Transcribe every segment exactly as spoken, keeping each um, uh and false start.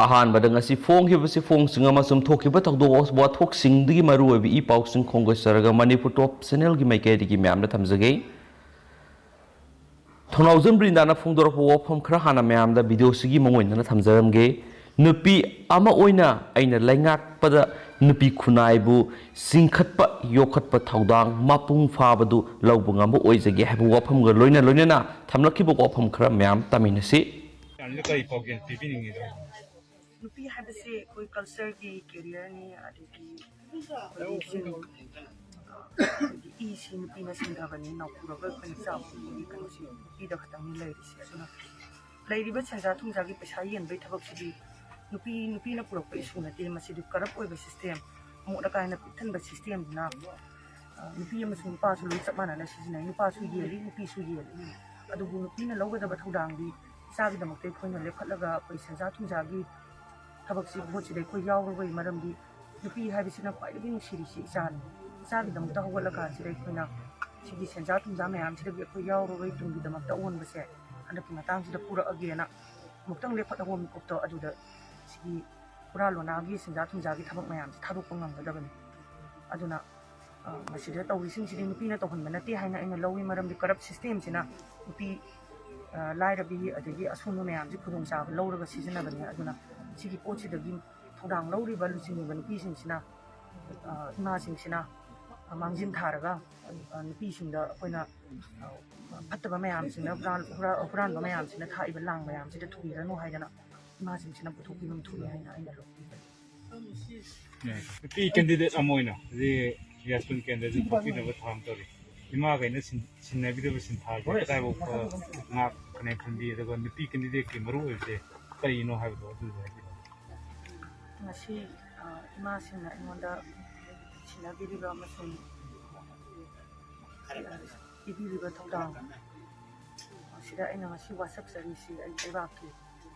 ꯑꯍꯥꯟꯕꯗ ꯉꯁꯤ ꯐꯣꯡꯈꯤꯕꯁꯤ ꯐꯣꯡꯁꯤꯡ ꯑꯃꯁꯨꯡ ꯊꯣꯛꯈꯤꯕ ꯊꯧꯗꯣꯛ ꯋꯥꯊꯣꯛꯁꯤꯡꯗꯒꯤ ꯃꯔꯨꯑꯣꯏꯕ ꯏ ꯄꯥꯎꯁꯤꯡ ꯈꯣꯝꯒꯠꯆꯔꯒ ꯃꯅꯤꯄꯨꯔ ꯇꯣꯞ ꯆꯦꯅꯦꯜꯒꯤ ꯃꯥꯏꯀꯩꯗꯒꯤ ꯃꯌꯥꯝꯗ ꯊꯝꯖꯒꯦ꯫ ꯊꯧꯅꯥꯎꯖꯝ ꯕ꯭ꯔꯤꯟꯗꯥꯅ ꯐꯣꯡꯗꯣꯔꯛꯄ ꯋꯥꯐꯝ ꯈꯔ ꯍꯥꯟꯅ ꯃꯌꯥꯝꯗ ꯚꯤꯗꯤꯑꯣꯁꯤꯒꯤ ꯃꯉꯣꯟꯗꯅ ꯊꯝꯖꯔꯝꯒꯦ꯫ ꯅꯨꯄꯤ ꯑꯃ ꯑꯣꯏꯅ ꯑꯩꯅ ꯂꯩꯉꯥꯛꯄꯗ ꯅꯨꯄꯤ ꯈꯨꯟꯅꯥꯏꯕꯨ ꯆꯤꯡꯈꯠꯄ, ꯌꯣꯛꯈꯠꯄ ꯊꯧꯗꯥꯡ ꯃꯄꯨꯡ ꯐꯥꯕꯗꯨ ꯂꯧꯕ ꯉꯝꯕ ꯑꯣꯏꯖꯒꯦ ꯍꯥꯏꯕ ꯋꯥꯐꯝꯒ ꯂꯣꯏꯅ ꯂꯣꯏꯅꯅ ꯊꯝꯂꯛꯈꯤꯕ ꯋꯥꯐꯝ ꯈꯔ ꯃꯌꯥꯝ ꯇꯥꯃꯤꯟꯅꯁꯤ꯫ ꯀꯔꯤ ꯄꯥꯎꯖꯦꯜ ꯄꯤꯕꯤꯅꯤꯡꯉꯤꯗꯣ? ꯅꯨꯄꯤ ꯍꯥꯏꯕꯁꯦ ꯑꯩꯈꯣꯏ ꯀꯜꯆꯔꯒꯤ ꯀꯦꯔꯤꯌꯔꯅꯤ, ꯑꯗꯒꯤ ꯑꯩꯈꯣꯏꯒꯤ ꯏꯁꯤꯡ, ꯑꯩꯈꯣꯏꯒꯤ ꯏꯁꯤ ꯅꯨꯄꯤꯅ ꯁꯤꯡꯊꯕꯅꯤ, ꯅꯥꯎꯈꯨꯔꯒ ꯑꯩꯈꯣꯏꯅ ꯆꯥꯎꯕꯒꯤ ꯀꯩꯅꯣꯁꯤ ꯅꯨꯄꯤꯗ ꯈꯛꯇꯪꯅꯤ ꯂꯩꯔꯤꯁꯦ꯫ ꯑꯗꯨꯅ ꯂꯩꯔꯤꯕ ꯁꯦꯟꯖꯥ ꯊꯨꯝꯖꯥꯒꯤ ꯄꯩꯁꯥ ꯌꯦꯟꯕꯒꯤ ꯊꯕꯛꯁꯤꯗꯤ ꯅꯨꯄꯤ, ꯅꯨꯄꯤꯅ ꯄꯨꯔꯛꯄ ꯏꯁꯨ ꯅꯠꯇꯦ, ꯃꯁꯤꯗꯤ ꯀꯔꯞ ꯑꯣꯏꯕ ꯁꯤꯁꯇꯦꯝ, ꯑꯃꯣꯠ ꯑꯀꯥꯏꯅ ꯄꯤꯛꯊꯟꯕ ꯁꯤꯁꯇꯦꯝꯗꯨꯅ, ꯑ, ꯅꯨꯄꯤ ꯑꯃꯁꯨꯡ ꯅꯨꯄꯥꯁꯨ ꯂꯣꯏ ꯆꯞ ꯃꯥꯟꯅꯅ ꯁꯤꯖꯤꯟꯅꯩ, ꯅꯨꯄꯥꯁꯨ ꯌꯦꯜꯂꯤ, ꯅꯨꯄꯤꯁꯨ ꯌꯦꯜꯂꯤ꯫ ꯑꯗꯨꯕꯨ ꯅꯨꯄꯤꯅ ꯂꯧꯒꯗꯕ ꯊꯧꯗꯥꯡꯗꯤ ꯏꯆꯥꯒꯤꯗꯃꯛꯇ ꯑꯩꯈꯣꯏꯅ ꯂꯦꯞꯈꯠꯂꯒ ꯑꯩꯈꯣꯏ ꯁꯦꯟꯖꯥ ꯊꯨꯝꯖꯥꯒꯤ ꯊꯕꯛꯁꯤ, ꯚꯣꯠꯁꯤꯗ ꯑꯩꯈꯣꯏ ꯌꯥꯎꯔꯔꯣꯏ, ꯃꯔꯝꯗꯤ ꯅꯨꯄꯤ ꯍꯥꯏꯕꯁꯤꯅ ꯈ꯭ꯋꯥꯏꯗꯒꯤ ꯅꯨꯡꯁꯤꯔꯤꯁꯤ ꯏꯆꯥꯅꯤ꯫ ꯏꯆꯥꯒꯤꯗꯃꯛꯇ ꯍꯧꯒꯠꯂꯀꯥꯟꯁꯤꯗ ꯑꯩꯈꯣꯏꯅ ꯁꯤꯒꯤ ꯁꯦꯟꯖꯥ ꯊꯨꯝꯖꯥ ꯃꯌꯥꯝꯁꯤꯗꯒꯤ ꯑꯩꯈꯣꯏ ꯌꯥꯎꯔꯔꯣꯏ, ꯇꯨꯡꯒꯤꯗꯃꯛꯇ ꯑꯑꯣꯟꯕꯁꯦ ꯍꯟꯗꯛꯀꯤ ꯃꯇꯥꯡꯁꯤꯗ ꯄꯨꯔꯛꯑꯒꯦꯅ ꯑꯃꯨꯛꯇꯪ ꯂꯦꯞꯈꯠꯍꯧꯕ ꯃꯤꯀꯨꯞꯇꯣ ꯑꯗꯨꯗ ꯁꯤꯒꯤ ꯄꯨꯔꯥ ꯂꯣꯅꯥꯒꯤ ꯁꯦꯟꯖꯥ ꯊꯨꯝꯖꯥꯒꯤ ꯊꯕꯛ ꯃꯌꯥꯝꯁꯦ ꯊꯥꯗꯣꯛꯄ ꯉꯝꯒꯗꯕꯅꯤ꯫ ꯑꯗꯨꯅ, ꯑ, ꯃꯁꯤꯗ ꯇꯧꯔꯤꯁꯤꯡꯁꯤꯗꯤ ꯅꯨꯄꯤꯅ ꯇꯧꯍꯟꯕ ꯅꯠꯇꯦ ꯍꯥꯏꯅ ꯑꯩꯅ ꯂꯧꯏ, ꯃꯔꯝꯗꯤ ꯀꯔꯞ ꯁꯤꯁꯇꯦꯝꯁꯤꯅ ꯅꯨꯄꯤ, ꯑ, ꯂꯥꯏꯔꯕꯤ ꯑꯗꯒꯤ ꯑꯁꯣꯟꯕ ꯃꯌꯥꯝꯁꯤ ꯈꯨꯗꯣꯡꯆꯥꯕ ꯂꯧꯔꯒ ꯁꯤꯖꯤꯟꯅꯕꯅꯤ꯫ ꯑꯗꯨꯅ ꯁꯤꯒꯤ ꯄꯣꯠꯁꯤꯗꯒꯤ ꯊꯧꯗꯥꯡ ꯂꯧꯔꯤꯕ ꯂꯨꯆꯤꯡꯉꯤꯕ ꯅꯨꯄꯤꯁꯤꯡꯁꯤꯅ, ꯑ, ꯏꯃꯥꯁꯤꯡꯁꯤꯅ, ꯑ, ꯃꯥꯡꯖꯤꯟ ꯊꯥꯔꯒ, ꯑ, ꯅꯨꯄꯤꯁꯤꯡꯗ ꯑꯩꯈꯣꯏꯅ, ꯑ, ꯐꯠꯇꯕ ꯃꯌꯥꯝꯁꯤꯅ, ꯍꯨꯔꯥꯟ-, ꯍꯨꯔꯥ-, ꯍꯨꯔꯥꯟꯕ ꯃꯌꯥꯝꯁꯤꯅ ꯊꯥꯛꯏꯕ ꯂꯥꯡ ꯃꯌꯥꯝꯁꯤꯗ ꯊꯨꯕꯤꯔꯅꯨ ꯍꯥꯏꯗꯅ ꯏꯃꯥꯁꯤꯡꯁꯤꯅ ꯄꯨꯊꯣꯛꯄꯤꯐꯝ ꯊꯣꯛꯏ ꯍꯥꯏꯅ ꯑꯩꯅ ꯂꯧꯕꯤꯕꯅꯤ꯫ ꯅꯨꯄꯤ ꯀꯦꯟꯗꯤꯗꯦꯠ ꯑꯃ ꯑꯣꯏꯅ ꯍꯧꯖꯤꯛ ꯌꯥꯏꯁ꯭ꯀꯨꯜ ꯀꯦꯟꯗ꯭ꯔꯁꯤ ꯊꯣꯛꯄꯤꯅꯕ ꯊꯧꯔꯥꯡ ꯇꯧꯔꯤ꯫ ꯏꯃꯥꯈꯩꯅ ꯁꯤꯟ-, ꯁꯤꯟꯅꯕꯤꯗꯕ ꯁꯤꯟꯊꯥꯁꯦ ꯀꯗꯥꯏꯐꯥꯎ ꯉꯥꯛꯀꯅꯤ ꯈꯟꯕꯤ, ꯑꯗꯨꯒ ꯅꯨꯄꯤ ꯀꯦꯟꯗꯤꯗꯦꯠꯀꯤ ꯃꯔꯨ ꯑꯣꯏꯕꯁꯦ ꯀꯔꯤꯅꯣ ꯍꯥꯏꯕꯗꯣ ꯑꯗꯨꯁꯨ ꯍꯥꯏꯕꯤꯔꯛꯑꯣ꯫ ꯉꯁꯤ, ꯑ, ꯏꯃꯥꯁꯤꯡꯅ ꯑꯩꯉꯣꯟꯗ ꯁꯤꯟꯅꯕꯤꯔꯤꯕ ꯑꯃꯁꯨꯡ ꯄꯤꯕꯤꯔꯤꯕ ꯊꯧꯗꯥꯡ ꯑꯁꯤꯗ ꯑꯩꯅ ꯉꯁꯤ ꯋꯥꯁꯛꯆꯔꯤꯁꯤ ꯑꯩ ꯂꯩꯕꯥꯛꯀꯤ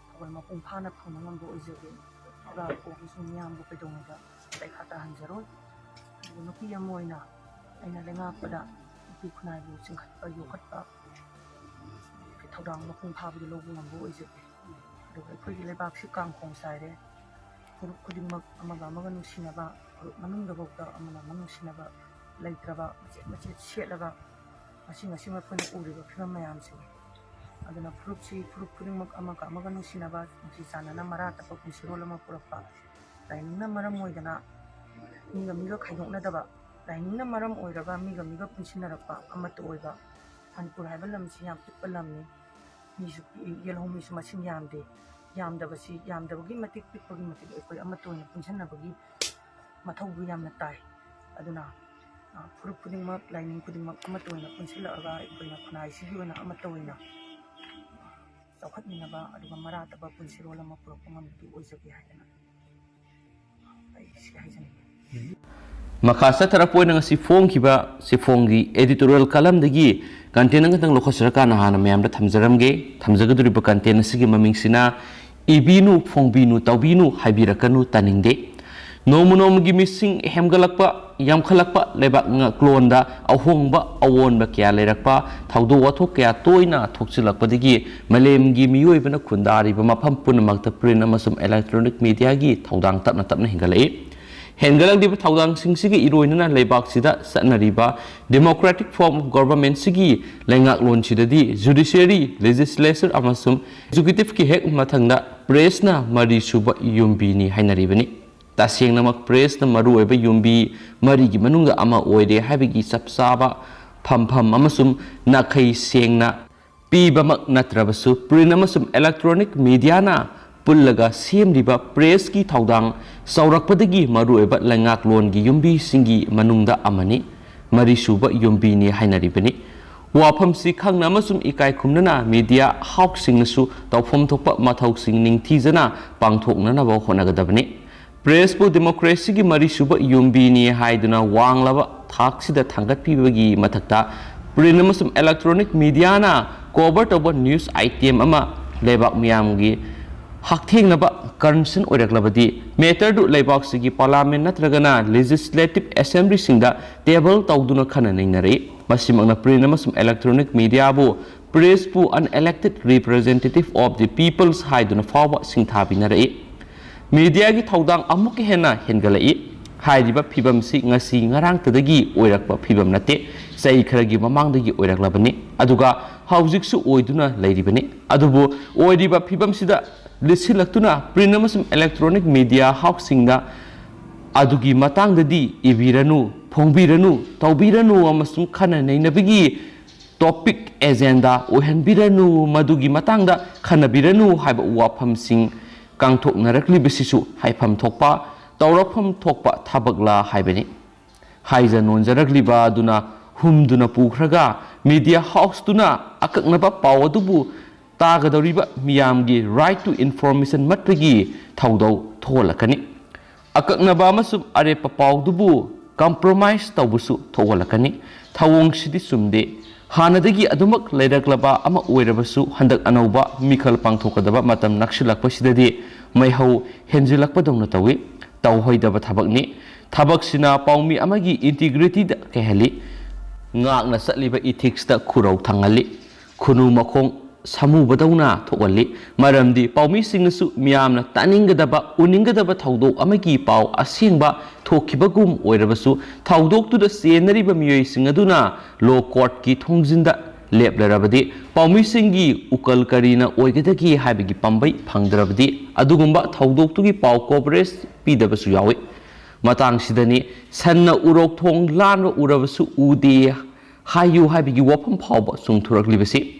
ꯊꯧꯒꯜ ꯃꯄꯨꯡ ꯐꯥꯅ ꯐꯪꯕ ꯉꯝꯕ ꯑꯣꯏꯖꯒꯦ꯫ ꯂꯩꯕꯥꯛꯄꯨ ꯑꯃꯁꯨꯡ ꯃꯤꯌꯥꯝꯕꯨ ꯀꯩꯗꯧꯅꯨꯡꯗ ꯄꯩꯈꯥ ꯇꯥꯍꯟꯖꯔꯣꯏ꯫ ꯑꯗꯨꯒ ꯅꯨꯄꯤ ꯑꯃ ꯑꯣꯏꯅ ꯑꯩꯅ ꯂꯩꯉꯥꯛꯄꯗ ꯅꯨꯄꯤ ꯈꯨꯟꯅꯥꯏꯕꯨ ꯆꯤꯡꯈꯠꯄ, ꯌꯣꯛꯈꯠꯄ ꯊꯧꯗꯥꯡ ꯃꯄꯨꯡ ꯐꯥꯕꯗ ꯂꯧꯕ ꯉꯝꯕ ꯑꯣꯏꯖꯒꯦ꯫ ꯑꯗꯨꯒ ꯑꯩꯈꯣꯏꯒꯤ ꯂꯩꯕꯥꯛꯁꯤ ꯀꯥꯡꯈꯣꯡ ꯆꯥꯏꯔꯦ꯫ ꯐꯨꯔꯨꯞ ꯈꯨꯗꯤꯡꯃꯛ ꯑꯃꯒ ꯑꯃꯒ ꯅꯨꯡꯁꯤꯅꯕ, ꯐꯨꯔꯨꯞ ꯃꯅꯨꯡꯗꯐꯥꯎꯗ ꯑꯃꯅ ꯑꯃ ꯅꯨꯡꯁꯤꯅꯕ ꯂꯩꯇ꯭ꯔꯕ, ꯃꯆꯦꯠ ꯃꯆꯦꯠ ꯁꯦꯠꯂꯒ ꯉꯁꯤ ꯉꯁꯤ ꯑꯩꯈꯣꯏꯅ ꯎꯔꯤꯕ ꯐꯤꯕꯝ ꯃꯌꯥꯝꯁꯤꯅꯤ꯫ ꯑꯗꯨꯅ ꯐꯨꯔꯨꯞꯁꯤ, ꯐꯨꯔꯨꯞ ꯈꯨꯗꯤꯡꯃꯛ ꯑꯃꯒ ꯑꯃꯒ ꯅꯨꯡꯁꯤꯅꯕ, ꯅꯨꯡꯁꯤ ꯆꯥꯟꯅꯅ ꯃꯔꯥ ꯇꯞꯄ ꯄꯨꯟꯁꯤꯔꯣꯜ ꯑꯃ ꯄꯨꯔꯛꯄ, ꯂꯥꯏꯅꯤꯡꯅ ꯃꯔꯝ ꯑꯣꯏꯗꯅ ꯃꯤꯒ ꯃꯤꯒ ꯈꯥꯏꯗꯣꯛꯅꯗꯕ, ꯂꯥꯏꯅꯤꯡꯅ ꯃꯔꯝ ꯑꯣꯏꯔꯒ ꯃꯤꯒ ꯃꯤꯒ ꯄꯨꯟꯁꯤꯟꯅꯔꯛꯄ, ꯑꯃꯠꯇ ꯑꯣꯏꯕ꯫ ꯃꯅꯤꯄꯨꯔ ꯍꯥꯏꯕ ꯂꯝꯁꯤ ꯌꯥꯝ ꯄꯤꯛꯄ ꯂꯝꯅꯤ꯫ ꯃꯤꯁꯨ ꯄꯤꯛꯏ, ꯌꯦꯜꯍꯧꯃꯤꯁꯨ ꯃꯁꯤꯡ ꯌꯥꯝꯗꯦ꯫ ꯌꯥꯝꯗꯕꯁꯤ, ꯌꯥꯝꯗꯕꯒꯤ ꯃꯇꯤꯛ, ꯄꯤꯛꯄꯒꯤ ꯃꯇꯤꯛ ꯑꯩꯈꯣꯏ ꯑꯃꯠꯇ ꯑꯣꯏꯅ ꯄꯨꯟꯁꯤꯟꯅꯕꯒꯤ ꯃꯊꯧꯗꯨ ꯌꯥꯝꯅ ꯇꯥꯏ꯫ ꯑꯗꯨꯅ, ꯑ, ꯐꯨꯔꯨꯞ ꯈꯨꯗꯤꯡꯃꯛ, ꯂꯥꯏꯅꯤꯡ ꯈꯨꯗꯤꯡꯃꯛ ꯑꯃꯠꯇ ꯑꯣꯏꯅ ꯄꯨꯟꯁꯤꯜꯂꯛꯑꯒ ꯑꯩꯈꯣꯏꯅ ꯈꯨꯟꯅꯥꯏꯁꯤꯒꯤ ꯑꯣꯏꯅ ꯑꯃꯠꯇ ꯑꯣꯏꯅ ꯆꯥꯎꯈꯠꯃꯤꯟꯅꯕ, ꯑꯗꯨꯒ ꯃꯔꯥ ꯇꯞꯄ ꯄꯨꯟꯁꯤꯔꯣꯜ ꯑꯃ ꯄꯨꯔꯛꯄ ꯉꯝꯕꯗꯨ ꯑꯣꯏꯖꯒꯦ ꯍꯥꯏꯗꯅ ꯑꯩ ꯁꯤ ꯍꯥꯏꯖꯅꯤꯡꯉꯤ꯫ ꯃꯈꯥ ꯆꯠꯊꯔꯛꯄ ꯑꯣꯏꯅ ꯉꯁꯤ ꯐꯣꯡꯈꯤꯕ ꯆꯦꯐꯣꯡꯒꯤ editorial columnꯗꯒꯤ content ꯑꯃꯈꯛꯇꯪ ꯂꯧꯈꯠꯆꯔꯀꯥꯟꯗ ꯍꯥꯟꯅ ꯃꯌꯥꯝꯗ ꯊꯝꯖꯔꯝꯒꯦ꯫ ꯊꯝꯖꯒꯗꯧꯔꯤꯕ content ꯑꯁꯤꯒꯤ ꯃꯃꯤꯡꯁꯤꯅ "ꯏꯕꯤꯅꯨ, ꯐꯣꯡꯕꯤꯅꯨ, ꯇꯧꯕꯤꯅꯨ, ꯍꯥꯏꯕꯤꯔꯛꯀꯅꯨ, ꯇꯥꯅꯤꯡꯗꯦ"꯫ ꯅꯣꯡꯃ ꯅꯣꯡꯃꯒꯤ ꯃꯤꯁꯤꯡ ꯍꯦꯝꯒꯠꯂꯛꯄ, ꯌꯥꯝꯈꯠꯂꯛꯄ, ꯂꯩꯕꯥꯛ ꯉꯥꯛꯂꯣꯟꯗ ꯑꯍꯣꯡꯕ, ꯑꯑꯣꯟꯕ ꯀꯌꯥ ꯂꯩꯔꯛꯄ, ꯊꯧꯗꯣꯛ ꯋꯥꯊꯣꯛ ꯀꯌꯥ ꯇꯣꯏꯅ ꯊꯣꯛꯆꯤꯜꯂꯛꯄꯗꯒꯤ ꯃꯥꯂꯦꯝꯒꯤ ꯃꯤꯑꯣꯏꯕꯅ ꯈꯨꯟꯗꯥꯔꯤꯕ ꯃꯐꯝ ꯄꯨꯝꯅꯃꯛꯇ print ꯑꯃꯁꯨꯡ electronic mediaꯒꯤ ꯊꯧꯗꯥꯡ ꯇꯞꯅ ꯇꯞꯅ ꯍꯦꯟꯒꯠꯂꯛꯏ꯫ ꯍꯦꯟꯒꯠꯂꯛꯂꯤꯕ ꯊꯧꯗꯥꯡꯁꯤꯡꯁꯤꯒ ꯏꯔꯣꯏꯅꯅ ꯂꯩꯕꯥꯛꯁꯤꯗ ꯆꯠꯅꯔꯤꯕ democratic form of governmentꯁꯤꯒꯤ ꯂꯩꯉꯥꯛꯂꯣꯟꯁꯤꯗꯗꯤ judiciary, legislature ꯑꯃꯁꯨꯡ executiveꯀꯤ ꯍꯦꯛ ꯃꯊꯪꯗ pressꯅ ꯃꯔꯤꯁꯨꯕ ꯌꯨꯝꯕꯤꯅꯤ ꯍꯥꯏꯅꯔꯤꯕꯅꯤ꯫ ꯇꯁꯦꯡꯅꯃꯛ pressꯅ ꯃꯔꯨꯑꯣꯏꯕ ꯌꯨꯝꯕꯤ ꯃꯔꯤꯒꯤ ꯃꯅꯨꯡꯗ ꯑꯃ ꯑꯣꯏꯔꯦ ꯍꯥꯏꯕꯒꯤ ꯆꯞ ꯆꯥꯕ ꯐꯝꯐꯝ ꯑꯃꯁꯨꯡ ꯅꯥꯈꯩ ꯁꯦꯡꯅ ꯄꯤꯕꯃꯛ ꯅꯠꯇ꯭ꯔꯕꯁꯨ, print ꯑꯃꯁꯨꯡ electronic mediaꯅ ꯄꯨꯜꯂꯒ ꯁꯦꯝꯂꯤꯕ pressꯀꯤ ꯊꯧꯗꯥꯡ ꯆꯥꯎꯔꯛꯄꯗꯒꯤ ꯃꯔꯨꯑꯣꯏꯕ ꯂꯩꯉꯥꯛꯂꯣꯟꯒꯤ ꯌꯨꯝꯕꯤꯁꯤꯡꯒꯤ ꯃꯅꯨꯡꯗ ꯑꯃꯅꯤ꯫ ꯃꯔꯤꯁꯨꯕ ꯌꯨꯝꯕꯤꯅꯤ ꯍꯥꯏꯅꯔꯤꯕꯅꯤ꯫ ꯋꯥꯐꯝꯁꯤ ꯈꯪꯅ ꯑꯃꯁꯨꯡ ꯏꯀꯥꯏ ꯈꯨꯝꯅꯅ media houseꯁꯤꯡꯅꯁꯨ ꯇꯧꯐꯝ ꯊꯣꯛꯄ ꯃꯊꯧꯁꯤꯡ ꯅꯤꯡꯊꯤꯖꯅ ꯄꯥꯡꯊꯣꯛꯅꯅꯕ ꯍꯣꯠꯅꯒꯗꯕꯅꯤ꯫ Pressꯄꯨ democracyꯒꯤ ꯃꯔꯤꯁꯨꯕ ꯌꯨꯝꯕꯤꯅꯤ ꯍꯥꯏꯗꯨꯅ ꯋꯥꯡꯂꯕ ꯊꯥꯛꯁꯤꯗ ꯊꯥꯡꯒꯠꯄꯤꯕꯒꯤ ꯃꯊꯛꯇ, print ꯑꯃꯁꯨꯡ electronic mediaꯅ cover ꯇꯧꯕ news item ꯑꯃ ꯂꯩꯕꯥꯛ ꯃꯤꯌꯥꯝꯒꯤ ꯍꯛꯊꯦꯡꯅꯕ concern ꯑꯣꯏꯔꯛꯂꯕꯗꯤ, matterꯗꯨ ꯂꯩꯕꯥꯛꯁꯤꯒꯤ parliament ꯅꯠꯇ꯭ꯔꯒꯅ legislative assemblyꯁꯤꯡꯗ table ꯇꯧꯗꯨꯅ ꯈꯟꯅ ꯅꯩꯅꯔꯛꯏ꯫ ꯃꯁꯤꯃꯛꯅ print ꯑꯃꯁꯨꯡ electronic mediaꯕꯨ Press ꯄꯨ unelected representative of the peoples ꯍꯥꯏꯗꯨꯅ ꯐꯥꯎꯕ ꯁꯤꯡꯊꯥꯕꯤꯅꯔꯛꯏ꯫ Media ꯒꯤ ꯊꯧꯗꯥꯡ ꯑꯃꯨꯛꯀ ꯍꯦꯟꯅ ꯍꯦꯟꯒꯠꯂꯛꯏ꯫ ꯍꯥꯏꯔꯤꯕ ꯐꯤꯕꯝꯁꯤ ꯉꯁꯤ ꯉꯔꯥꯡꯇꯗꯒꯤ ꯑꯣꯏꯔꯛꯄ ꯐꯤꯕꯝ ꯅꯠꯇꯦ, ꯆꯍꯤ ꯈꯔꯒꯤ ꯃꯃꯥꯡꯗꯒꯤ ꯑꯣꯏꯔꯛꯂꯕꯅꯤ, ꯑꯗꯨꯒ ꯍꯧꯖꯤꯛꯁꯨ ꯑꯣꯏꯗꯨꯅ ꯂꯩꯔꯤꯕꯅꯤ꯫ ꯑꯗꯨꯕꯨ ꯑꯣꯏꯔꯤꯕ ꯐꯤꯕꯝꯁꯤꯗ ꯂꯤꯠꯁꯤꯜꯂꯛꯇꯨꯅ print ꯑꯃꯁꯨꯡ electronic media house ꯁꯤꯡꯅ ꯑꯗꯨꯒꯤ ꯃꯇꯥꯡꯗꯗꯤ ꯏꯕꯤꯔꯅꯨ, ꯐꯣꯡꯕꯤꯔꯅꯨ, ꯇꯧꯕꯤꯔꯅꯨ ꯑꯃꯁꯨꯡ ꯈꯟꯅ ꯅꯩꯅꯕꯒꯤ topic, agenda ꯑꯣꯏꯍꯟꯕꯤꯔꯅꯨ, ꯃꯗꯨꯒꯤ ꯃꯇꯥꯡꯗ ꯈꯟꯅꯕꯤꯔꯅꯨ ꯍꯥꯏꯕ ꯋꯥꯐꯝꯁꯤꯡ ꯀꯥꯡꯊꯣꯛꯅꯔꯛꯂꯤꯕꯁꯤꯁꯨ ꯍꯥꯏꯐꯝ ꯊꯣꯛꯄ, ꯇꯧꯔꯛꯐꯝ ꯊꯣꯛꯄ ꯊꯕꯛꯂ ꯍꯥꯏꯕꯅꯤ꯫ ꯍꯥꯏꯖ ꯅꯣꯟꯖꯔꯛꯂꯤꯕ ꯑꯗꯨꯅ ꯍꯨꯝꯗꯨꯅ ꯄꯨꯈ꯭ꯔꯒ media house ꯇꯨꯅ ꯑꯀꯛꯅꯕ ꯄꯥꯎ ꯑꯗꯨꯕꯨ ꯇꯥꯒꯗꯧꯔꯤꯕ ꯃꯤꯌꯥꯝꯒꯤ right to information ꯃꯠꯇꯒꯤ ꯊꯧꯗꯧ ꯊꯣꯛꯍꯜꯂꯛꯀꯅꯤ꯫ ꯑꯀꯛꯅꯕ ꯑꯃꯁꯨꯡ ꯑꯔꯦꯞꯄ ꯄꯥꯎꯗꯨꯕꯨ compromise ꯇꯧꯕꯁꯨ ꯊꯣꯛꯍꯜꯂꯛꯀꯅꯤ꯫ ꯊꯧꯑꯣꯡꯁꯤꯗꯤ ꯆꯨꯝꯗꯦ꯫ ꯍꯥꯟꯅꯗꯒꯤ ꯑꯗꯨꯃꯛ ꯂꯩꯔꯛꯂꯕ ꯑꯃ ꯑꯣꯏꯔꯕꯁꯨ, ꯍꯟꯗꯛ ꯑꯅꯧꯕ ꯃꯤꯈꯜ ꯄꯥꯡꯊꯣꯛꯀꯗꯕ ꯃꯇꯝ ꯅꯛꯁꯤꯜꯂꯛꯄꯁꯤꯗꯗꯤ ꯃꯩꯍꯧ ꯍꯦꯟꯖꯤꯜꯂꯛꯄꯗꯧꯅ ꯇꯧꯏ꯫ ꯇꯧꯍꯩꯗꯕ ꯊꯕꯛꯅꯤ꯫ ꯊꯕꯛꯁꯤꯅ ꯄꯥꯎꯃꯤ ꯑꯃꯒꯤ integrity ꯗ ꯀꯩꯍꯜꯂꯤ, ꯉꯥꯛꯅ ꯆꯠꯂꯤꯕ ethics ꯇ ꯈꯨꯔꯧ ꯊꯥꯡꯍꯜꯂꯤ, ꯈꯨꯅꯨ ꯃꯈꯣꯡ ꯁꯥꯃꯨꯕꯗꯧꯅ ꯊꯣꯛꯍꯜꯂꯤ꯫ ꯃꯔꯝꯗꯤ ꯄꯥꯎꯃꯤꯁꯤꯡꯅꯁꯨ ꯃꯤꯌꯥꯝꯅ ꯇꯥꯅꯤꯡꯒꯗꯕ, ꯎꯅꯤꯡꯒꯗꯕ ꯊꯧꯗꯣꯛ ꯑꯃꯒꯤ ꯄꯥꯎ ꯑꯁꯦꯡꯕ ꯊꯣꯛꯈꯤꯕꯒꯨꯝ ꯑꯣꯏꯔꯕꯁꯨ, ꯊꯧꯗꯣꯛꯇꯨꯗ ꯆꯦꯟꯅꯔꯤꯕ ꯃꯤꯑꯣꯏꯁꯤꯡ ꯑꯗꯨꯅ law court ꯀꯤ ꯊꯣꯡꯖꯤꯟꯗ ꯂꯦꯞꯂꯔꯕꯗꯤ, ꯄꯥꯎꯃꯤꯁꯤꯡꯒꯤ ꯎꯀꯜ ꯀꯔꯤꯅ ꯑꯣꯏꯒꯗꯒꯦ ꯍꯥꯏꯕꯒꯤ ꯄꯥꯝꯕꯩ ꯐꯪꯗ꯭ꯔꯕꯗꯤ, ꯑꯗꯨꯒꯨꯝꯕ ꯊꯧꯗꯣꯛꯇꯨꯒꯤ ꯄꯥꯎ coverage ꯄꯤꯗꯕꯁꯨ ꯌꯥꯎꯏ꯫ ꯃꯇꯥꯡꯁꯤꯗꯅꯤ ꯁꯟꯅ ꯎꯔꯣꯛ ꯊꯣꯡ ꯂꯥꯟꯕ ꯎꯔꯕꯁꯨ ꯎꯗꯦ ꯍꯥꯏꯌꯨ ꯍꯥꯏꯕꯒꯤ ꯋꯥꯐꯝ ꯐꯥꯎꯕ ꯆꯣꯡꯊꯣꯔꯛꯂꯤꯕꯁꯤ꯫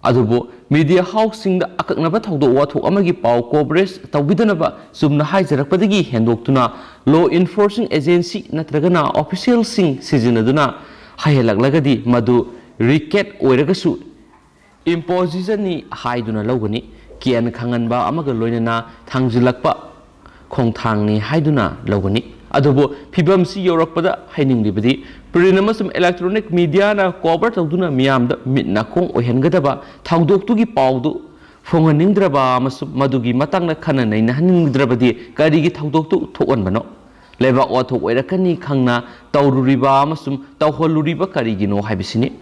ꯑꯗꯨꯕꯨ media house ꯁꯤꯡꯗ ꯑꯀꯛꯅꯕ ꯊꯧꯗꯣꯛ ꯋꯥꯊꯣꯛ ꯑꯃꯒꯤ ꯄꯥꯎ coverage ꯇꯧꯕꯤꯗꯅꯕ ꯆꯨꯝꯅ ꯍꯥꯏꯖꯔꯛꯄꯗꯒꯤ ꯍꯦꯟꯗꯣꯛꯇꯨꯅ law enforcing agency ꯅꯠꯇ꯭ꯔꯒꯅ official ꯁꯤꯡ ꯁꯤꯖꯤꯟꯅꯗꯨꯅ ꯍꯥꯏꯍꯜꯂꯛꯂꯒꯗꯤ, ꯃꯗꯨ recade ꯑꯣꯏꯔꯒꯁꯨ imposition ꯅꯤ ꯍꯥꯏꯗꯨꯅ ꯂꯧꯒꯅꯤ꯫ ꯀꯤꯌꯟ ꯈꯪꯍꯟꯕ ꯑꯃꯒ ꯂꯣꯏꯅꯅ ꯊꯥꯡꯖꯤꯜꯂꯛꯄ ꯈꯣꯡꯊꯥꯡꯅꯤ ꯍꯥꯏꯗꯨꯅ ꯂꯧꯒꯅꯤ꯫ ꯑꯗꯨꯕꯨ ꯐꯤꯕꯝꯁꯤ ꯌꯧꯔꯛꯄꯗ ꯍꯥꯏꯅꯤꯡꯂꯤꯕꯗꯤ, print ꯑꯃꯁꯨꯡ electronic media ꯅ cover ꯇꯧꯗꯨꯅ ꯃꯤꯌꯥꯝꯗ ꯃꯤꯠ ꯅꯥꯀꯣꯡ ꯑꯣꯏꯍꯟꯒꯗꯕ ꯊꯧꯗꯣꯛꯇꯨꯒꯤ ꯄꯥꯎꯗꯨ ꯐꯣꯡꯍꯟꯅꯤꯡꯗ꯭ꯔꯕ ꯑꯃꯁꯨꯡ ꯃꯗꯨꯒꯤ ꯃꯇꯥꯡꯗ ꯈꯟꯅ ꯅꯩꯅꯍꯟꯅꯤꯡꯗ꯭ꯔꯕꯗꯤ ꯀꯔꯤꯒꯤ ꯊꯧꯗꯣꯛꯇꯨ ꯊꯣꯛꯍꯟꯕꯅꯣ? ꯂꯩꯕꯥꯛ ꯋꯥꯊꯣꯛ ꯑꯣꯏꯔꯛꯀꯅꯤ ꯈꯪꯅ ꯇꯧꯔꯨꯔꯤꯕ ꯑꯃꯁꯨꯡ ꯇꯧꯍꯜꯂꯨꯔꯤꯕ ꯀꯔꯤꯒꯤꯅꯣ ꯍꯥꯏꯕꯁꯤꯅꯤ꯫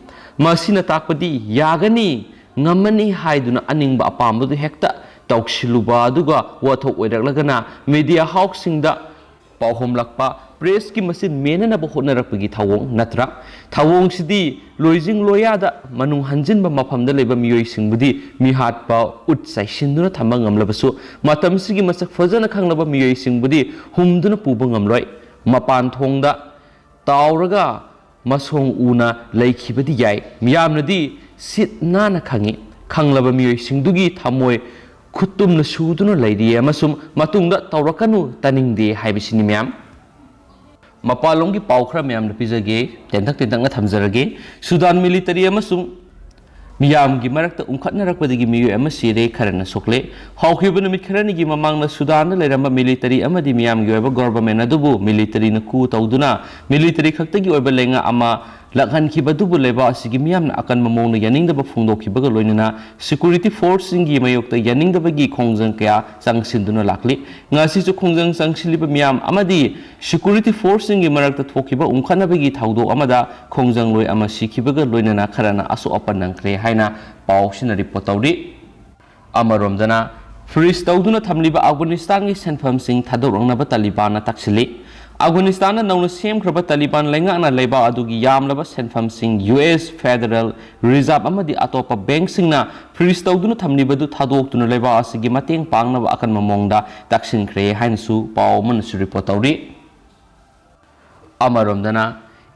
ꯃꯁꯤꯅ ꯇꯥꯛꯄꯗꯤ ꯌꯥꯒꯅꯤ, ꯉꯝꯃꯅꯤ ꯍꯥꯏꯗꯨꯅ ꯑꯅꯤꯡꯕ ꯑꯄꯥꯝꯕꯗꯨ ꯍꯦꯛꯇ ꯇꯧꯁꯤꯜꯂꯨꯕ, ꯑꯗꯨꯒ ꯋꯥꯊꯣꯛ ꯑꯣꯏꯔꯛꯂꯒꯅ ꯃꯤꯗꯤꯌꯥ ꯍꯥꯎꯁꯁꯤꯡꯗ ꯄꯥꯎꯍꯣꯝꯂꯛꯄ, ꯄ꯭ꯔꯦꯁꯀꯤ ꯃꯆꯤꯟ ꯃꯦꯟꯅꯅꯕ ꯍꯣꯠꯅꯔꯛꯄꯒꯤ ꯊꯧꯑꯣꯡ ꯅꯠꯇ꯭ꯔꯥ? ꯊꯧꯑꯣꯡꯁꯤꯗꯤ ꯂꯣꯏꯖꯤꯡ ꯂꯣꯌꯥꯗ ꯃꯅꯨꯡ ꯍꯟꯖꯤꯟꯕ ꯃꯐꯝꯗ ꯂꯩꯕ ꯃꯤꯑꯣꯏꯁꯤꯡꯕꯨꯗꯤ ꯃꯤꯍꯥꯠꯄ, ꯎꯠ ꯆꯥꯏꯁꯤꯟꯗꯨꯅ ꯊꯝꯕ ꯉꯝꯂꯕꯁꯨ, ꯃꯇꯝꯁꯤꯒꯤ ꯃꯁꯛ ꯐꯖꯅ ꯈꯪꯂꯕ ꯃꯤꯑꯣꯏꯁꯤꯡꯕꯨꯗꯤ ꯍꯨꯝꯗꯨꯅ ꯄꯨꯕ ꯉꯝꯂꯣꯏ꯫ ꯃꯄꯥꯟ ꯊꯣꯡꯗ ꯇꯥꯎꯔꯒ ꯃꯁꯣꯡ ꯎꯅ ꯂꯩꯈꯤꯕꯗꯤ ꯌꯥꯏ꯫ ꯃꯤꯌꯥꯝꯅꯗꯤ ꯁꯤꯠ ꯅꯥꯟꯅ ꯈꯪꯏ꯫ ꯈꯪꯂꯕ ꯃꯤꯑꯣꯏꯁꯤꯡꯗꯨꯒꯤ ꯊꯃꯣꯏ ꯈꯨꯠꯇꯨꯝꯅ ꯁꯨꯗꯨꯅ ꯂꯩꯔꯤ ꯑꯃꯁꯨꯡ ꯃꯇꯨꯡꯗ ꯇꯧꯔꯛꯀꯅꯨ, ꯇꯥꯅꯤꯡꯗꯦ ꯍꯥꯏꯕꯁꯤꯅꯤ, ꯃꯌꯥꯝ꯫ ꯃꯄꯥꯟꯂꯣꯝꯒꯤ ꯄꯥꯎ ꯈꯔ ꯃꯌꯥꯝꯗ ꯄꯤꯖꯒꯦ, ꯇꯦꯟꯇꯛ ꯇꯦꯟꯇꯛꯅ ꯊꯝꯖꯔꯒꯦ꯫ ꯁꯨꯗꯥꯟ ꯃꯤꯂꯤꯇꯔꯤ ꯑꯃꯁꯨꯡ ꯃꯤꯌꯥꯝꯒꯤ ꯃꯔꯛꯇ ꯎꯪꯈꯠꯅꯔꯛꯄꯗꯒꯤ ꯃꯤꯑꯣꯏ ꯑꯃ ꯁꯤꯔꯦ, ꯈꯔꯅ ꯁꯣꯛꯂꯦ꯫ ꯍꯧꯈꯤꯕ ꯅꯨꯃꯤꯠ ꯈꯔꯅꯤꯒꯤ ꯃꯃꯥꯡꯗ ꯁꯨꯗꯥꯟꯗ ꯂꯩꯔꯝꯕ ꯃꯤꯂꯤꯇꯔꯤ ꯑꯃꯗꯤ ꯃꯤꯌꯥꯝꯒꯤ ꯑꯣꯏꯕ ꯒꯣꯚꯔꯟꯃꯦꯟꯠ ꯑꯗꯨꯕꯨ ꯃꯤꯂꯤꯇꯔꯤꯅ ꯀꯨ ꯇꯧꯗꯨꯅ ꯃꯤꯂꯤꯇꯔꯤ ꯈꯛꯇꯒꯤ ꯑꯣꯏꯕ ꯂꯩꯉꯥꯛ ꯑꯃ ꯂꯥꯛꯍꯟꯈꯤꯕ ꯑꯗꯨꯕꯨ ꯂꯩꯕꯥꯛ ꯑꯁꯤꯒꯤ ꯃꯤꯌꯥꯝꯅ ꯑꯀꯟꯕ ꯃꯑꯣꯡꯗ ꯌꯥꯅꯤꯡꯗꯕ ꯐꯣꯡꯗꯣꯛꯈꯤꯕꯒ ꯂꯣꯏꯅꯅ ꯁꯦꯀ꯭ꯌꯨꯔꯤꯇꯤ ꯐꯣꯔꯁꯁꯤꯡꯒꯤ ꯃꯥꯌꯣꯛꯇ ꯌꯥꯅꯤꯡꯗꯕꯒꯤ ꯈꯣꯡꯖꯪ ꯀꯌꯥ ꯆꯪꯁꯤꯟꯗꯨꯅ ꯂꯥꯛꯂꯤ꯫ ꯉꯁꯤꯁꯨ ꯈꯣꯡꯖꯪ ꯆꯪꯁꯤꯜꯂꯤꯕ ꯃꯤꯌꯥꯝ ꯑꯃꯗꯤ ꯁꯦꯀ꯭ꯌꯨꯔꯤꯇꯤ ꯐꯣꯔꯁꯁꯤꯡꯒꯤ ꯃꯔꯛꯇ ꯊꯣꯛꯈꯤꯕ ꯎꯪꯈꯠꯅꯕꯒꯤ ꯊꯧꯗꯣꯛ ꯑꯃꯗ ꯈꯣꯡꯖꯪꯂꯣꯏ ꯑꯃ ꯁꯤꯈꯤꯕꯒ ꯂꯣꯏꯅꯅ ꯈꯔꯅ ꯑꯁꯣꯛ ꯑꯄꯟ ꯅꯪꯈ꯭ꯔꯦ ꯍꯥꯏꯅ ꯄꯥꯎꯁꯤꯅ ꯔꯤꯄꯣꯔꯠ ꯇꯧꯔꯤ꯫ ꯑꯃꯔꯣꯝꯗꯅ, ꯐ꯭ꯔꯤꯖ ꯇꯧꯗꯨꯅ ꯊꯝꯂꯤꯕ ꯑꯐꯒꯥꯅꯤꯁꯇꯥꯟꯒꯤ ꯁꯦꯟꯐꯝꯁꯤꯡ ꯊꯥꯗꯣꯛꯂꯛꯅꯕ ꯇꯥꯂꯤꯕꯥꯟꯅ ꯇꯛꯁꯤꯜꯂꯤ꯫ ꯑꯐꯒꯥꯅꯤꯁꯇꯥꯟꯗ ꯅꯧꯅ ꯁꯦꯝꯈ꯭ꯔꯕ ꯇꯥꯂꯤꯕꯥꯟ ꯂꯩꯉꯥꯛꯅ ꯂꯩꯕꯥꯛ ꯑꯗꯨꯒꯤ ꯌꯥꯝꯂꯕ ꯁꯦꯟꯐꯝꯁꯤꯡ ꯌꯨ ꯑꯦꯁ ꯐꯦꯗꯔꯦꯜ ꯔꯤꯖꯥꯔꯚ ꯑꯃꯗꯤ ꯑꯇꯣꯞꯄ ꯕꯦꯡꯛꯁꯤꯡꯅ ꯐ꯭ꯔꯤꯖ ꯇꯧꯗꯨꯅ ꯊꯝꯂꯤꯕꯗꯨ ꯊꯥꯗꯣꯛꯇꯨꯅ ꯂꯩꯕꯥꯛ ꯑꯁꯤꯒꯤ ꯃꯇꯦꯡ ꯄꯥꯡꯅꯕ ꯑꯀꯟꯕ ꯃꯑꯣꯡꯗ ꯇꯛꯁꯤꯟꯈ꯭ꯔꯦ ꯍꯥꯏꯅꯁꯨ ꯄꯥꯎ ꯑꯃꯅꯁꯨ ꯔꯤꯄꯣꯔꯠ ꯇꯧꯔꯤ꯫ ꯑꯃꯔꯣꯝꯗꯅ,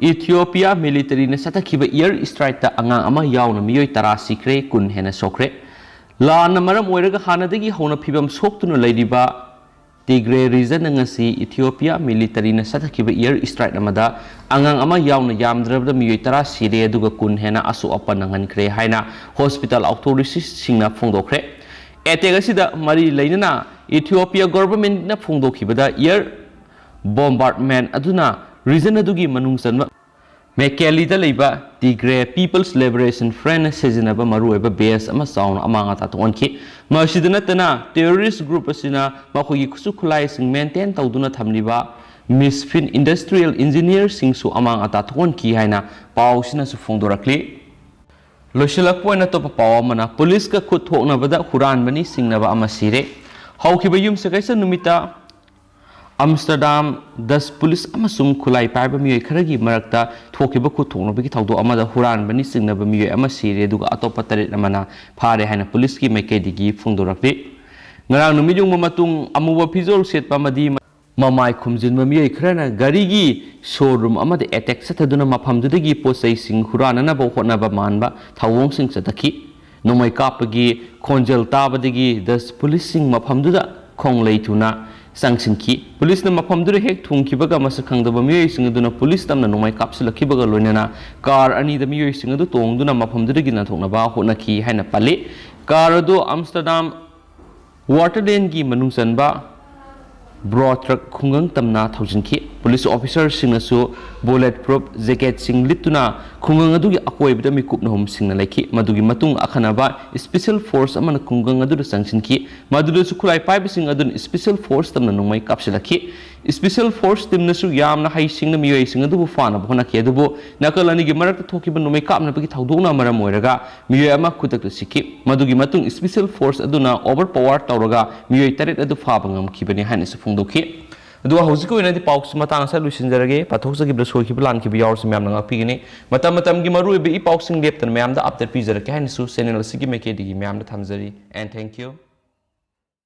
ꯏꯊꯤꯑꯣꯄꯤꯌꯥ ꯃꯤꯂꯤꯇꯔꯤꯅ ꯆꯠꯊꯈꯤꯕ ꯏꯌꯔ ꯏꯁꯇ꯭ꯔꯥꯏꯛꯇ ꯑꯉꯥꯡ ꯑꯃ ꯌꯥꯎꯅ ꯃꯤꯑꯣꯏ ꯇꯔꯥ ꯁꯤꯈ꯭ꯔꯦ, ꯀꯨꯟ ꯍꯦꯟꯅ ꯁꯣꯛꯈ꯭ꯔꯦ꯫ ꯂꯥꯟꯅ ꯃꯔꯝ ꯑꯣꯏꯔꯒ ꯍꯥꯟꯅꯗꯒꯤ ꯍꯧꯅ ꯐꯤꯕꯝ ꯁꯣꯛꯇꯨꯅ ꯂꯩꯔꯤꯕ ꯇꯤꯒ꯭ꯔꯦ ꯔꯤꯖꯟꯗ ꯉꯁꯤ ꯏꯊꯤꯑꯣꯄꯤꯌꯥ ꯃꯤꯂꯤꯇꯔꯤꯅ ꯆꯠꯊꯈꯤꯕ ꯏꯌꯔ ꯏꯁꯇ꯭ꯔꯥꯏꯛ ꯑꯃꯗ ꯑꯉꯥꯡ ꯑꯃ ꯌꯥꯎꯅ ꯌꯥꯝꯗ꯭ꯔꯕꯗ ꯃꯤꯑꯣꯏ ꯇꯔꯥ ꯁꯤꯔꯦ, ꯑꯗꯨꯒ ꯀꯨꯟ ꯍꯦꯟꯅ ꯑꯁꯣꯛ ꯑꯄꯟ ꯅꯪꯍꯟꯈ꯭ꯔꯦ ꯍꯥꯏꯅ ꯍꯣꯁꯄꯤꯇꯥꯜ ꯑꯣꯊꯣꯔꯤꯇꯤꯁꯁꯤꯡꯅ ꯐꯣꯡꯗꯣꯛꯈ꯭ꯔꯦ꯫ ꯑꯦꯇꯦꯛ ꯑꯁꯤꯗ ꯃꯔꯤ ꯂꯩꯅꯅ ꯏꯊꯤꯑꯣꯄꯤꯌꯥ ꯒꯣꯚꯔꯟꯃꯦꯟꯠꯅ ꯐꯣꯡꯗꯣꯛꯈꯤꯕꯗ, ꯏꯌꯔ ꯕꯣꯝꯕꯥꯔꯗꯃꯦꯟꯠ ꯑꯗꯨꯅ ꯔꯤꯖꯟ ꯑꯗꯨꯒꯤ ꯃꯅꯨꯡ ꯆꯟꯕ ꯃꯦꯀꯦꯂꯤꯗ ꯂꯩꯕ ꯇꯤꯒ꯭ꯔꯦ ꯄꯤꯄꯜꯁ ꯂꯤꯕꯔꯦꯁꯟ ꯐ꯭ꯔꯟꯠꯅ ꯁꯤꯖꯤꯟꯅꯕ ꯃꯔꯨꯑꯣꯏꯕ ꯕꯦꯖ ꯑꯃ ꯆꯥꯎꯅ ꯑꯃꯥꯡ ꯑꯇꯥ ꯊꯣꯛꯍꯟꯈꯤ꯫ ꯃꯁꯤꯗ ꯅꯠꯇꯅ, ꯇꯦꯔꯣꯔꯤꯁ ꯒ꯭ꯔꯨꯞ ꯑꯁꯤꯅ ꯃꯈꯣꯏꯒꯤ ꯈꯨꯠꯁꯨ ꯈꯨꯠꯂꯥꯏꯁꯤꯡ ꯃꯦꯟꯇꯦꯟ ꯇꯧꯗꯨꯅ ꯊꯝꯂꯤꯕ ꯃꯤꯁꯐꯤꯟ ꯏꯟꯗꯁꯇ꯭ꯔꯤꯌꯦꯜ ꯏꯟꯖꯤꯅꯤꯌꯔꯁꯤꯡꯁꯨ ꯑꯃꯥꯡ ꯑꯇꯥ ꯊꯣꯛꯍꯟꯈꯤ ꯍꯥꯏꯅ ꯄꯥꯎꯁꯤꯅꯁꯨ ꯐꯣꯡꯗꯣꯔꯛꯂꯤ꯫ ꯂꯣꯏꯁꯤꯜꯂꯛꯄ ꯑꯣꯏꯅ ꯑꯇꯣꯞꯄ ꯄꯥꯎ ꯑꯃꯅ, ꯄꯨꯂꯤꯁꯀ ꯈꯨꯠ ꯊꯣꯛꯅꯕꯗ ꯍꯨꯔꯥꯟꯕꯅꯤ ꯁꯤꯡꯅꯕ ꯑꯃ ꯁꯤꯔꯦ꯫ ꯍꯧꯈꯤꯕ ꯌꯨꯝꯁꯀꯩꯁ ꯅꯨꯃꯤꯠꯇ ꯑꯝꯁꯇꯔꯗꯥꯝ ꯗꯁ ꯄꯨꯂꯤꯁ ꯑꯃꯁꯨꯡ ꯈꯨꯠꯂꯥꯏ ꯄꯥꯏꯕ ꯃꯤꯑꯣꯏ ꯈꯔꯒꯤ ꯃꯔꯛꯇ ꯊꯣꯛꯈꯤꯕ ꯈꯨꯠ ꯊꯣꯛꯅꯕꯒꯤ ꯊꯧꯗꯣꯛ ꯑꯃꯗ ꯍꯨꯔꯥꯟꯕꯅꯤ ꯆꯤꯡꯅꯕ ꯃꯤꯑꯣꯏ ꯑꯃ ꯁꯤꯔꯦ, ꯑꯗꯨꯒ ꯑꯇꯣꯞꯄ ꯇꯔꯦꯠ ꯑꯃꯅ ꯐꯥꯔꯦ ꯍꯥꯏꯅ ꯄꯨꯂꯤꯁꯀꯤ ꯃꯥꯏꯀꯩꯗꯒꯤ ꯐꯣꯡꯗꯣꯔꯛꯂꯤ꯫ ꯉꯔꯥꯡ ꯅꯨꯃꯤꯠ ꯌꯨꯡꯕ ꯃꯇꯨꯡ ꯑꯃꯨꯕ ꯐꯤꯖꯣꯜ ꯁꯦꯠꯄ ꯑꯃꯗꯤ ꯃꯃꯥꯏ ꯈꯨꯝꯖꯤꯟꯕ ꯃꯤꯑꯣꯏ ꯈꯔꯅ ꯒꯥꯔꯤꯒꯤ showroom ꯑꯃꯗ attack ꯆꯠꯊꯗꯨꯅ ꯃꯐꯝꯗꯨꯗꯒꯤ ꯄꯣꯠ ꯆꯩꯁꯤꯡ ꯍꯨꯔꯥꯟꯅꯅꯕ ꯍꯣꯠꯅꯕ ꯃꯥꯟꯕ ꯊꯧꯑꯣꯡꯁꯤꯡ ꯆꯠꯊꯈꯤ꯫ ꯅꯣꯡꯃꯩ ꯀꯥꯞꯄꯒꯤ ꯈꯣꯟꯖꯦꯜ ꯇꯥꯕꯗꯒꯤ ꯗꯁ ꯄꯨꯂꯤꯁꯁꯤꯡ ꯃꯐꯝꯗꯨꯗ ꯈꯣꯡꯂꯩ ꯊꯨꯅ ꯆꯪꯁꯤꯟꯈꯤ꯫ ꯄꯨꯂꯤꯁꯅ ꯃꯐꯝꯗꯨꯗ ꯍꯦꯛ ꯊꯨꯡꯈꯤꯕꯒ ꯃꯁꯛ ꯈꯪꯗꯕ ꯃꯤꯑꯣꯏꯁꯤꯡ ꯑꯗꯨꯅ ꯄꯨꯂꯤꯁ ꯇꯝꯅ ꯅꯣꯡꯃꯩ ꯀꯥꯞꯁꯤꯜꯂꯛꯈꯤꯕꯒ ꯂꯣꯏꯅꯅ car ꯑꯅꯤꯗ ꯃꯤꯑꯣꯏꯁꯤꯡ ꯑꯗꯨ ꯇꯣꯡꯗꯨꯅ ꯃꯐꯝꯗꯨꯗꯒꯤ ꯅꯥꯟꯊꯣꯛꯅꯕ ꯍꯣꯠꯅꯈꯤ ꯍꯥꯏꯅ ꯄꯜꯂꯤ꯫ Car ꯑꯗꯨ ꯑꯝꯁꯇꯔꯗꯥꯝ ꯋꯥꯇꯔꯂꯦꯟꯒꯤ ꯃꯅꯨꯡ ꯆꯟꯕ ꯕ꯭ꯔꯣ ꯇ꯭ꯔꯛ ꯈꯨꯡꯒꯪ ꯇꯝꯅ ꯊꯧꯖꯤꯟꯈꯤ꯫ ꯄꯨꯂꯤꯁ ꯑꯣꯐꯤꯁꯥꯔꯁꯤꯡꯅꯁꯨ bullet proof jacketꯁꯤꯡ ꯂꯤꯠꯇꯨꯅ ꯈꯨꯡꯒꯪ ꯑꯗꯨꯒꯤ ꯑꯀꯣꯏꯕꯗ ꯃꯤꯀꯨꯞ ꯅꯍꯨꯝ ꯁꯤꯡꯅ ꯂꯩꯈꯤ꯫ ꯃꯗꯨꯒꯤ ꯃꯇꯨꯡ ꯑꯈꯟꯅꯕ special force ꯑꯃꯅ ꯈꯨꯡꯒꯪ ꯑꯗꯨꯗ ꯆꯪꯁꯤꯟꯈꯤ꯫ ꯃꯗꯨꯗꯁꯨ ꯈꯨꯠꯂꯥꯏ ꯄꯥꯏꯕꯁꯤꯡ ꯑꯗꯨꯅ special force ꯇꯝꯅ ꯅꯣꯡꯃꯩ ꯀꯥꯞꯁꯤꯜꯂꯛꯈꯤ꯫ Special force teamꯅꯁꯨ ꯌꯥꯝꯅ ꯍꯩꯁꯤꯡꯅ ꯃꯤꯑꯣꯏꯁꯤꯡ ꯑꯗꯨꯕꯨ ꯐꯥꯅꯕ ꯍꯣꯠꯅꯈꯤ, ꯑꯗꯨꯕꯨ ꯅꯥꯀꯜ ꯑꯅꯤꯒꯤ ꯃꯔꯛꯇ ꯊꯣꯛꯈꯤꯕ ꯅꯣꯡꯃꯩ ꯀꯥꯞꯅꯕꯒꯤ ꯊꯧꯗꯣꯛꯅ ꯃꯔꯝ ꯑꯣꯏꯔꯒ ꯃꯤꯑꯣꯏ ꯑꯃ ꯈꯨꯗꯛꯇ ꯁꯤꯈꯤ꯫ ꯃꯗꯨꯒꯤ ꯃꯇꯨꯡ special force ꯑꯗꯨꯅ overpower ꯇꯧꯔꯒ ꯃꯤꯑꯣꯏ ꯇꯔꯦꯠ ꯑꯗꯨ ꯐꯥꯕ ꯉꯝꯈꯤꯕꯅꯤ ꯍꯥꯏꯅꯁꯨ ꯐꯣꯡꯗꯣꯛꯈꯤ꯫ ꯑꯗꯨꯒ ꯍꯧꯖꯤꯛꯀꯤ ꯑꯣꯏꯅꯗꯤ ꯄꯥꯎꯁꯤ ꯃꯇꯥꯡ ꯑꯁꯤꯗ ꯂꯣꯏꯁꯤꯟꯖꯔꯒꯦ꯫ ꯄꯥꯊꯣꯛꯆꯈꯤꯕꯗ ꯁꯣꯏꯈꯤꯕ ꯂꯥꯟꯈꯤꯕ ꯌꯥꯎꯔꯁꯨ ꯃꯌꯥꯝꯅ ꯉꯥꯛꯄꯤꯒꯅꯤ꯫ ꯃꯇꯝ ꯃꯇꯝꯒꯤ ꯃꯔꯨꯑꯣꯏꯕ ꯏ ꯄꯥꯎꯁꯤꯡ ꯂꯦꯞꯇꯅ ꯃꯌꯥꯝꯗ update ꯄꯤꯖꯔꯛꯀꯦ ꯍꯥꯏꯅꯁꯨ channel ꯑꯁꯤꯒꯤ ꯃꯥꯏꯀꯩꯗꯒꯤ ꯃꯌꯥꯝꯗ ꯊꯝꯖꯔꯤ꯫ And thank you.